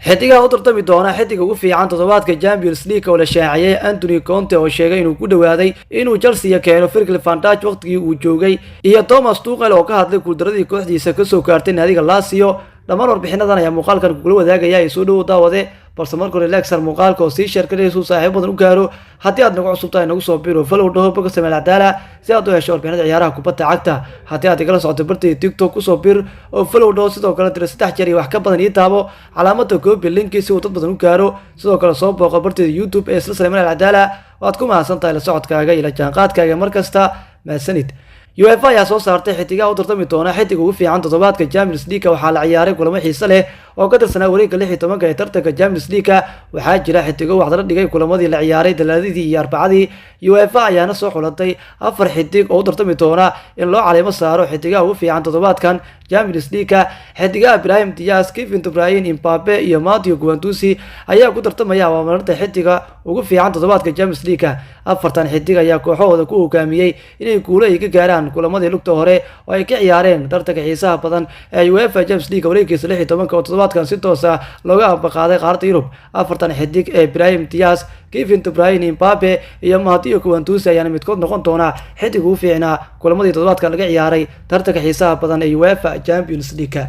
Xidigaha u tartami doona xidiga ugu fiican toddobaadka Champions League oo la shaaciyey, Antonio Conte oo sheegay inuu ku dhawaaday inuu Chelsea keeno Virgil van Dijk waqtigii uu joogay, iyo Thomas Tuchel oo ka hadlay guuldaradii kooxdiisa kasoo gaartay naadiga Lazio. Dhammaan warbixinadan ayaa muuqaalkan kugula wadaagaya ay soo dhowo, daawade. Balse marka hore like saar muuqaalka oo sii share garaysu saaxiib badan u gaaro. Haddii aad nagu cusub tahay, nagu soo biro, follow dhaho boga Sameel Cadaala si aad u hesho warbixinada ciyaaraha kubadda cagta. Haddii aad igala socoto bartayda TikTok, kusoo bir oo follow dhaho. Sidoo kale tiro 3 jeer iyo wax ka badan ii taabo calaamada copy link-i si uu dad badan u gaaro. Sidoo kale soo booqo bartayda YouTube ee isla Salmaan Alcadaala. Waad ku mahadsan tahay la socodkaaga iyo la jaanqaadkaaga mar kasta. Mahadsanid. UEFA ayaa soo saartay xidigaha u tartami doona xidiga ugu fiican toddobaadka Champions League. Waxaa la ciyaaray kulamo xiise leh oo ka tirsanaa wareegga 16-ka ee tartanka Champions League. Waxaa jira xidigo waxdala dhigay kulamadii la ciyaaray Talaadadii iyo Arbacadii. UEFA ayaana soo xulatay afar xidig oo u tartami doona in loo caleemo saaro xidigaha ugu fiican toddobaadkan Champions League. Xidigaha Brahim Diaz, Kevin De Bruyne, Mbappe iyo Matteo Guendouzi ayaa ku tartamaya abaalmarinta xidiga ugu fiican toddobaadka Champions League. Afartan xidig ayaa kooxahooda ku hogaamiyey inay guulo ay ka gaaraan kulamadii lugta hore oo ay ka ciyaareen tartanka xiisaha badan ee UEFA Champions League wareegiisa 16-ka oo toddobaadkan si toos ah looga ambaqaaday qaaradda Yurub. Afartan xidig ee Brahim Diaz, Kevin De Bruyne, Mbappe iyo Matteo Guendouzi ayaana midkood noqon doona xidig ugu fiicnaa kulamadii toddobaadkan laga ciyaaray tartanka xiisaha badan ee UEFA Champions League.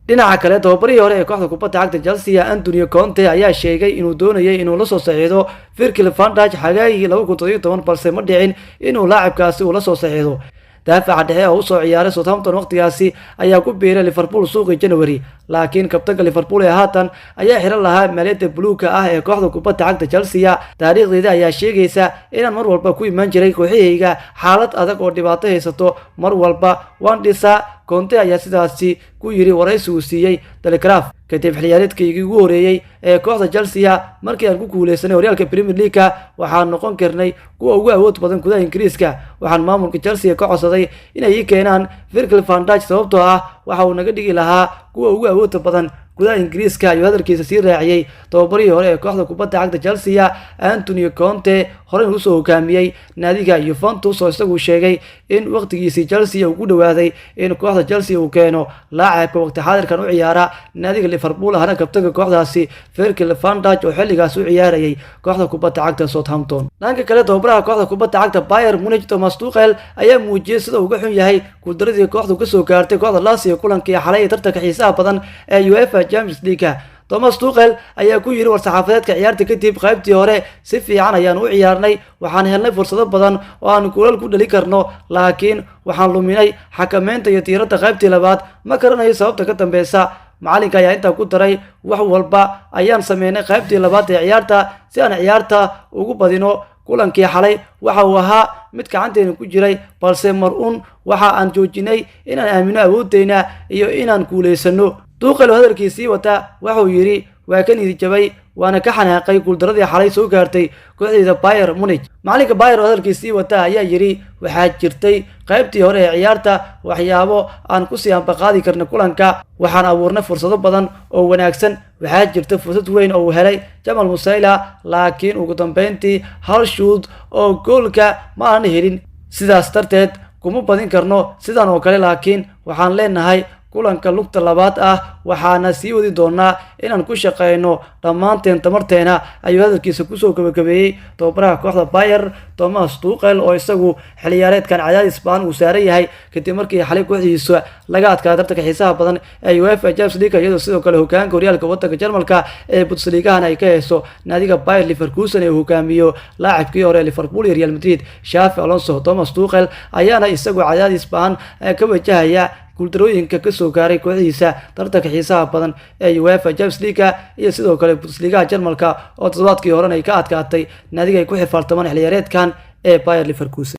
Dhinaca kale, tababarihii hore ee kooxda kubadda cagta Chelsea, Antonio Conte, ayaa sheegay inuu doonayay inuu lasoo saxiixdo Virgil van Dijk xagaagii 2017, balse ma dhicin inuu laacibkaasi uu lasoo saxiixdo. Daafaca dhexe oo usoo ciyaaray Southampton waqtigaasi ayaa ku biiray Liverpool suuqii January, laakiin kabtanka Liverpool ee haatan ayaa xiran lahaa maaliyadda buluugka ah ee kooxda kubadda cagta Chelsea. "Taariikhdeeda ayaa sheegaysa inaan mar walba ku imaan jiray kooxihayga xaalad adag oo dhibaato haysato. Mar walba waan dhisaa," Conte ayaa sidaasi ku yiri waraysi uu siiyey Telegraph. "Kadib xilciyaareedkaygii ugu horeeyey ee kooxda Chelsea, markii aan ku guuleysanay horyaalka Premier League-ka, waxaan noqon karnay kuwa ugu awood badan gudaha Ingiriiska. Waxaan maamulka Chelsea ka codsaday inay ii keenaan Virgil van Dijk, sababtoo ah waxa uu naga dhigi lahaa kuwa ugu awoodda badan gudaha Ingiriiska," ayuu hadalkiisa sii raaciyey tababarihii hore ee kooxda kubadda cagta Chelsea, Antonio Conte, horey usoo hogaamiyey naadiga Juventus, oo isagu sheegay in waqtigiisii Chelsea uu ku dhawaaday in kooxda Chelsea uu keeno laacibka waqti xaadirkan u ciyaara naadiga Liverpool, ahna kabtanka kooxdaasi, Virgil van Dijk, oo xilligaas u ciyaarayay kooxda kubadda cagta Southampton. Dhanka kale, tababaraha kooxda kubadda cagta Bayern Munich, Thomas Tuchel, ayaa muujiyey sida uga xun yahay guuldaradii kooxdu kasoo gaartay kooxda Lazio kulankii xalay ee tartanka xiisaha badan ee UEFA Champions League. Thomas Tuchel ayaa ku yiri war-saxaafadeedka ciyaarta kadib: "Qaybtii hore si fiican ayaan u ciyaarnay. Waxaan helnay fursado badan oo aan goolal ku dhali karno, laakiin waxaan luminay xakameynta iyo diiradda qaybtii labaad. Ma garanayo sababta ka dambeysa." Macalinka ayaa intaa ku daray: "Wax walba ayaan sameynay qaybtii labaad ee ciyaarta si aan ciyaarta ugu badino. Kulankii xalay waxa uu ahaa mid gacanteena ku jiray, balse mar un waxa aan joojinay inaan aamino awooddeyna iyo inaan guulaysano." Tuchel oo hadalkiisii wata waxauu yidhi: "Waa ka niyad jabay, waana ka xanaaqay guuldaradii xalay soo gaartay kooxdeyda Bayern Munich." Macalinka Bayern oo hadalkiisii wata ayaa yidhi: "Waxaa jirtay qaybtii hore ee ciyaarta waxyaabo aan kusii ambaqaadi karna kulanka. Waxaan abuurnay fursado badan oo wanaagsan. Waxaa jirta fursad weyn oo uu helay Jamal Musiala, laakiin ugu dambeyntii hal shuud oo goolka ma aanan helin. Sidaas darteed kuma badin karno sidan oo kale, laakiin waxaan leenahay kulanka lugta labaad ah, waxaana sii wadi doonaa inaan ku shaqeyno dhammaanteen tamarteena," ayuu hadalkiisa kusoo gabagabeeyey tababaraha kooxda Bayern, Thomas Tuchel, oo isagu xilciyaareedkan cadaadis baan uu saaran yahay kadib markii xalay kooxdiisa laga adkaaday tartanka xiisaha badan ee UEFA Champions League, iyadoo sidoo kale hogaanka horyaalka wadanka Jarmalka ee Bundesligahan ay ka heyso naadiga Bayer Leverkusen ee hogaamiyo laacibkii hore ee Liverpool iyo Real Madrid, Xavi Alonso. Thomas Tuchel ayaana isagu cadaadis baan ka wajahaya guuldarooyinka kasoo gaaray kooxdiisa tartanka xiisaha badan ee UEFA Champions League iyo sidoo kale Bundesligaha Jarmalka, oo toddobaadkii horena ay ka adkaatay naadiga ay ku xifaaltamaan xilciyaareedkan ee Bayer Leverkusen.